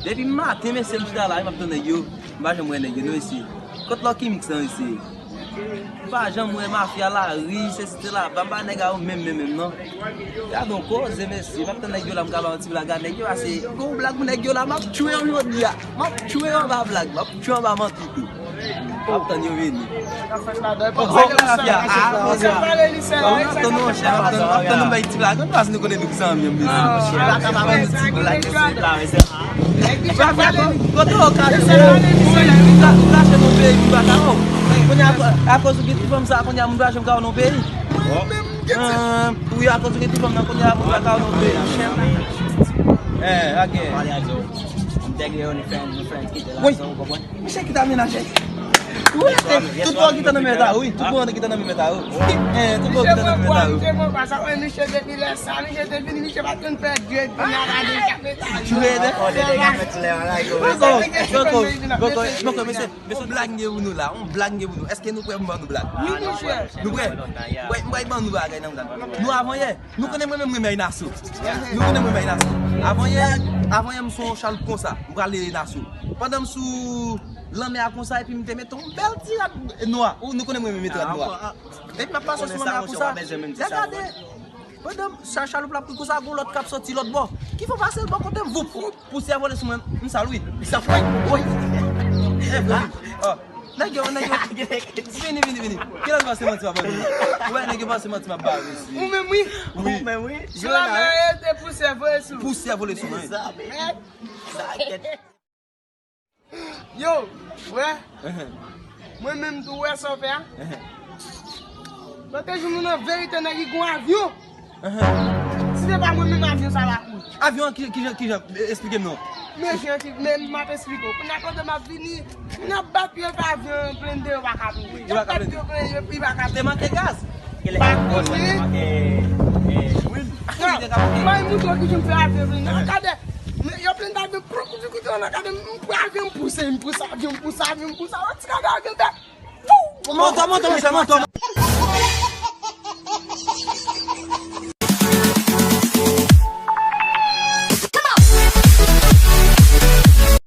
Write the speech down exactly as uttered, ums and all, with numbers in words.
Depi maten, mesye, m chita la, m ap tann nèg yo. M pa janm wè nèg yo, non, mesye. Kot Lucky Mix lan, mesye? M pa janm wè mafya la, ri, se site la, ba m pa nèg a yo menm, menm, menm, non. Gade yon koze, mesye, m ap tann nèg yo la, m ka ba yon ti blag a nèg yo, ase, gon blag pou nèg yo la, m ap tchwe yo jodi a. M ap tchwe yo anba blag, m ap tchwe anba manti tou. M ap tann yo vini. Sa k fèt ladan? Epa sa gen mafya. Ah, mafya. Ou ap tann nou, monchè, ap tann, ap tann nou bay ti blag. Ann pase nou konnen nou ki zanmi, mesye. Ap tann nou ti blag, mesye. Mafya, kote w ka di, ou ka, ou ka chèche yon peyi, ou pa ka wè. Kounye a, akoz ou gen ti fanm sa, kounye a moun pa janm ka wè nan peyi. Wi, akoz ou gen ti fanm nan, kounye a moun pa ka wè nan peyi. Eh, ok. Wi. Misye kite menaje. Ou wè, tout bon kite nan men ta, wi. Tout bon kite nan men ta, wi. Eh, tout bon kite nan men ta, wi. Misye pran pwa, misye pran pwa. Sa wè, misye depi lè sa, misye te vini, misye pa t konn pèdi, epi n a gade l k ap menaje. Ou wè, Boko, boko, boko, mesye, mesye, blag m gen pou nou la, yon blag m gen pou nou. Èske nou prè pou m ban nou blag? Wi, monchè. Nou prè? Mwen, mwen ban nou bagay nan blag. Nou avanyè. Nou konnen mwen menm renmen Inaso. Nou konnen mwen renmen Inaso. Avanyè, avanyè m sou yon chaloup konsa. M prale Inaso. Pandan m sou lanmè a konsa, epi m te mete yon bèl ti rad nwa. Ou, nou konnen mwen renmen ti rad nwa. Epi m ap pase sou lanmè a konsa. Lè gade, pandan m, sa chaloup la ap ri konsa, gon lòt k ap soti lòt bò. Ki fè pase l bò kote m, voup, pousyè vole sou mwen. M sal, wi. Sa fwèt. Wi. E vre, wi. Nèg yo, nèg yo. Vini, vini, vini. Kilè nou panse manti m ap ba nou? Ou wè, nèg yo panse manti m ap ba nou, mesye. Ou menm, wi. Wi. Ou menm, wi. Sou la, men, te pousyè vole sou. Pousyè vole sou mwen. Mèd. Yo, wè. Mwen menm tou, wè sa w fè a. Lòt jou nou nan verite, nèg, li gon avyon. Si se pa mwen menm, avyon sa va kouri. Avyon an ki, ki jan, ki jan? Esplike m non. Men jan ki, men m ap esplike w. Kounye a pandan m ap vini, moun ap bat yo epi avyon an plen de yo pa ka vini. Y ap bat yo plen yo epi pa ka vini. Te manke gaz. Pa kouri. Mwen moutre w ki jan m fè avyon vini. Nan gade, men yo plen avyon, pran kout kout yo nan gade, m pran avyon, m pouse, m pouse avyon, m pouse avyon, m pouse avyon, ti gade avyon fè. Moto, moto, mesye, moto.